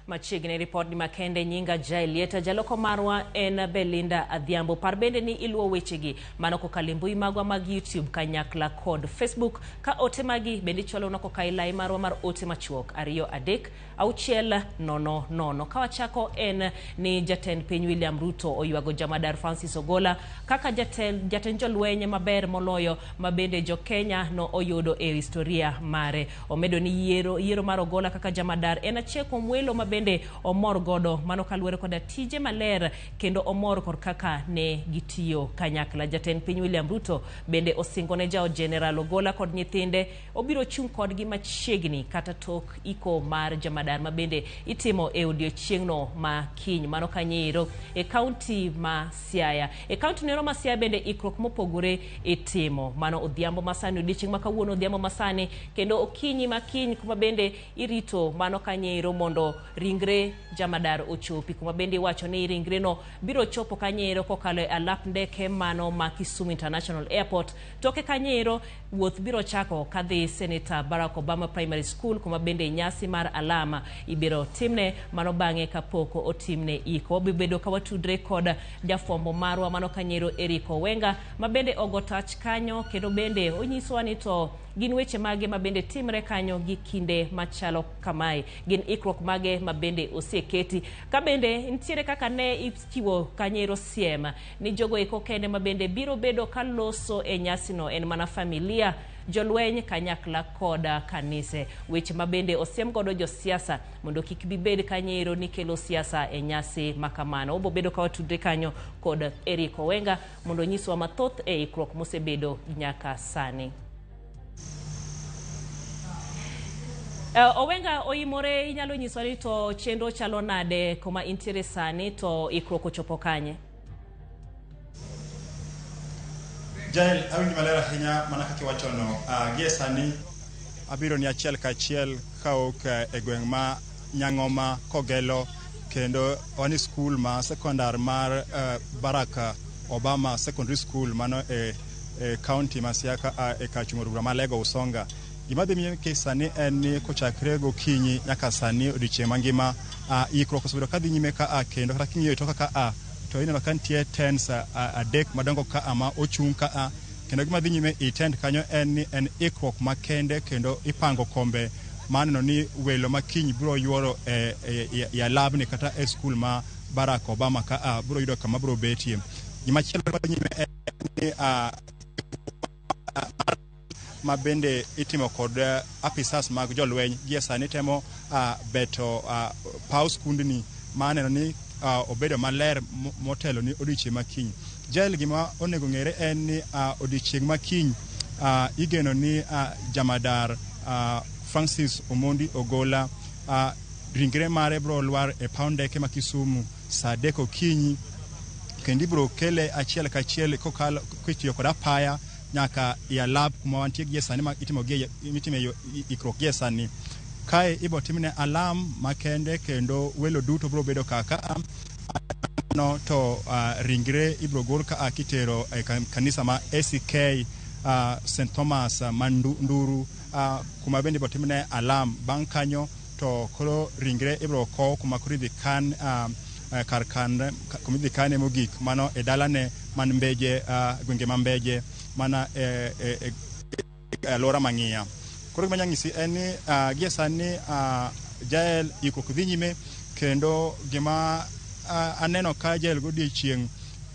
Machiegni ripodni makende nyinga Jaelieta, jaloko marwa en Belinda Adhiambo. Par bende ni iluwo wechegi mano kokalo e mbui magwa mag YouTube kanyakla kod Facebook. Ka ote magi bende ichwalonwa koka e lai marwa mar ote machuok 2 3 6 0 0. Ka wachako en ni jatend piny William Ruto oywago jamadar Francis Ogola kaka jatend jolweny maber moloyo ma bende jo Kenya no oyudo e historia mare. Omedo ni yiero mar Ogola kaka jamadar en achiel kuom welo ma bende omor godo mano kaluwore koda tije maler kendo omor kod kaka ne gitiyo kanyakla. Jatend piny William Ruto bende osingo ne jaod General Ogola kod nyithinde obiro chung' kodgi machiegni kata tok iko mar jamadar ma bende itimo e odiochieng'no ma kiny mano kanyeero e kaunti ma Siaya. E kaunti nero ma Siaya bende ikruok mopogore itimo mano odhiambo masani, odiochieng' ma kawuono odhiambo masani kendo okinyi ma kiny kuma bende irito mano kanyeero mondo ringre jamadar ochopi kuma bende iwacho ni ringre no biro chopo kanyeero kokalo e alap ndeke mano ma Kisumu International Airport. Toke kanyeero wuoth biro chako kadhi Senator Barack Obama Primary School kuma bende nyasi mar alama ibiro timne mano bang'e kapok otimne iko. Wabiro bedo ka watudre kod jafwambo marwa mano kanyeero Eric Owenga ma bende ogo tach kanyo kendo bende onyisowa ni to gin weche mage ma bende timre kanyo gi kinde machalo kamae, gin ikruok mage ma bende oseketi ka bende nitiere kaka ne ichiwo kanyeero siem ni jogo eko kende ma bende biro bedo ka loso e nyasino en mana familia, jolweny kanyakla kod kanise. Weche ma bende osiem godo josiasa mondo kik bibed kanyeero ni kelo siasa e nyasi ma kamano. Wabo bedo ka watudre kanyo kod Eric Owenga mondo onyiswa mathoth e ikruok mosebedo nyaka sani. Owenga oimore, inyalo nyiswa ni to chenro chalo nade kuma intiere sani to ikruok ochopo kanye? Jael, awinji maler ahinya mana kaka iwachono. Gie sani abiro ni achiel kachiel kawuok e gweng' ma Nyang'oma Kogelo kendo wan e skul ma sekondar mar Barack Obama Secondary School mano e county ma Siaya ka e kar chung' od bura ma Alego Usonga. Gima dhi nyime ki sani en ni kochakre gokinyi nyaka sani odiochieng' mangima ikruok osebedo ka dhi nyime ka a kendo kata king'iyo e toka ka a to ineno ka nitie tents adek madongo ka a ma ochung' ka a kendo gima dhi nyime i tent kanyo en ni en ikruok makende kendo ipango kombe mar neno ni welo ma kiny biro yuoro e alabni kata e skul ma Barack Obama ka a biro yudo kama biro betie. Gimachielo madhi nyime en ni ma bende itimo kod apisas mag jolweny gie sani temo beto paw skundni ma neno ni obedo maler motelo ni odiochieng' ma kiny. Jael, gima onego ng'ere en ni odiochieng' ma kiny igeno ni jamadar Francis Omondi Ogola ringre mare biro lwar e paw ndeke ma Kisumu saa 3 okinyi kendo ibiro kele achiel kachiel kokalo kitiyo kod apaya nyaka e alap kuma wantie gie sani ma itimo gie mitime ikruok gie sani. Kae ibo timne alam makende kendo welo duto biro bedo kaka no to ringre ibiro gol ka kitero e kanisa ma ACK St Thomas ma Nduru kuma bende ibiro timne alam. Bang' kanyo to koro ringre ibiro kow kuma koro idhi kan kar kan kuma idhi kane mogik mano e dalane man Mbeje, gwenge ma Mbeje mana e alwora ma Ng'iya. Koro gima anyalo nyisi en ni gie sani Jael ikruok dhi nyime kendo gima aneno ka Jael godiochieng'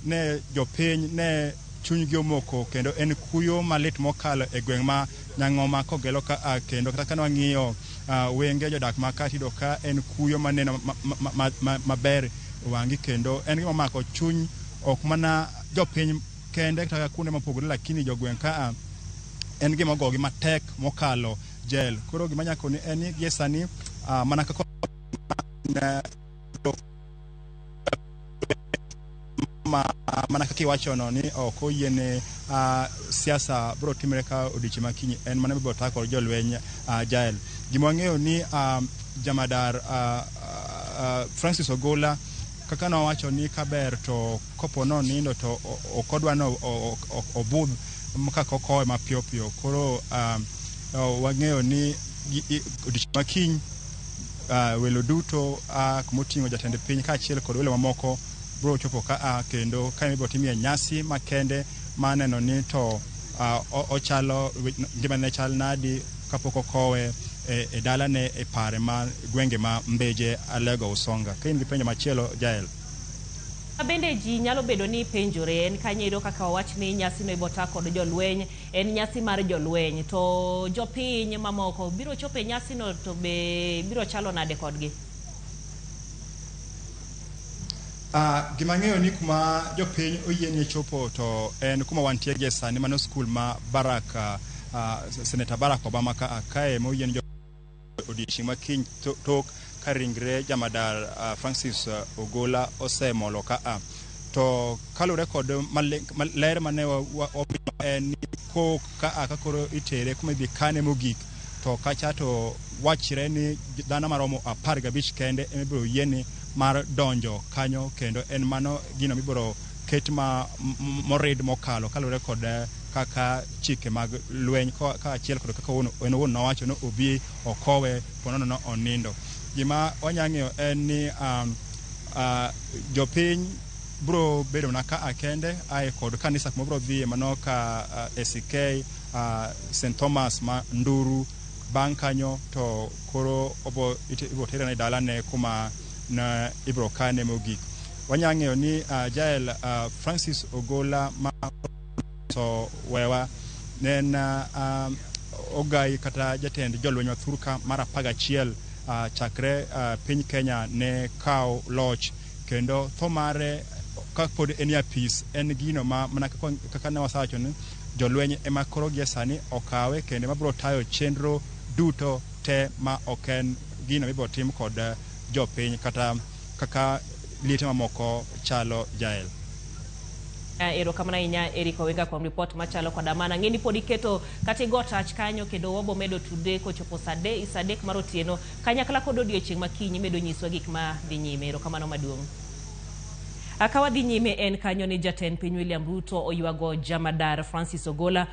ne jopiny ne chunygi omoko kendo en kuyo malit mokalo e gweng' ma Nyang'oma Kogelo ka a kendo kata kane wang'iyo wenge jodak ma ka tiyudo ka en kuyo maneno maber wang'i kendo en gima omako chuny ok mana jopiny kende kata kuonde mopogore lakini jogweng' ka a en gima ogogi matek mokalo jel. Koro gima anyalo koni en ni gie sani mana kaka mana kaka iwachono ni ok oyiene siasa biro timre ka odiochieng' ma kiny en mana mibiro ta kod jolweny Jael. Gima wang'eyo ni jamadar Francis Ogola kaka nowacho ni kaber to kopo nonindo to ok odwa ni obudh kaka okowe mapiyo piyo. Koro wang'eyo ni odiochieng' ma kiny Welo duto kumoting'o jatend piny kaachiel kod welo mamoko biro chopo ka kendo ka ibiro timie nyasi makende ma neno ni to ochalo ngimane chal nadi kapok okowe e dalane e pare ma gwenge ma Mbeje Alego Usonga. Ka in gi penjo machielo, Jael. Bende ji nyalo bedo ni penjore en kanyo kaka wawach ni nyasi no ibota kod jolweny, en nyasi mar jolweny, to jopiny mamoko biro chopo e nyasi no to be biro chalo nade kodgi? Gima ang'eyo ni kuma jopiny oyienie chopo to en kuma wantie gie sani, mano skul ma Barack, Senator Barack Obama ka kae moyien odiochieng' ma kiny tok ka ringre jamadar Francis Ogola osemolo ka a. To kaluwore kod ler mane en ni kok ka a ka koro itere kuma idhi kane mogik, to kacha to wachre ni dhano maromo 15 kende ema ibiro yiene mar donjo kanyo, kendo en mano gino mibiro ket ma morid mokalo kaluwore kod kaka chike mag lweny kaachiel kod kaka en owuon nowacho ni obi okowe ponono no onindo. Gima wanya ng'eyo en ni jopiny biro bedo mana ka kende ae kod kanisa kuma biro dhiye mano ka ACK St Thomas ma Nduru. Bang' kanyo to koro ibiro tere e dalane kuma ne ibiro kane mogik. Wanya ng'eyo ni Jael, Francis Ogola ma so wewa ne en ogai kata jatend jolweny ma thurka mar 11 chakre piny Kenya ne kaw loch, kendo tho mare kapod en e apis en gino ma mana kaka ne wasewacho ni jolweny ema koro gie sani okawe kendo ema biro tayo chenro duto te ma ok en gino mibiro tim kod jopiny kata kaka liete mamoko chalo, Jael. Erokamano ahinya Eric Owenga kuom ripot machalo koda mano. Ang'e ni pod iketo kata igo tach kanyo kendo wabo medo tude kochopo saa 3 mar otieno kanyakla kod odiochieng' ma kiny imedo nyiswa gik ma dhi nyime. Erokamano maduong'. Ka wadhi nyime en kanyo ni jatend piny William Ruto oywago jamadar Francis Ogola.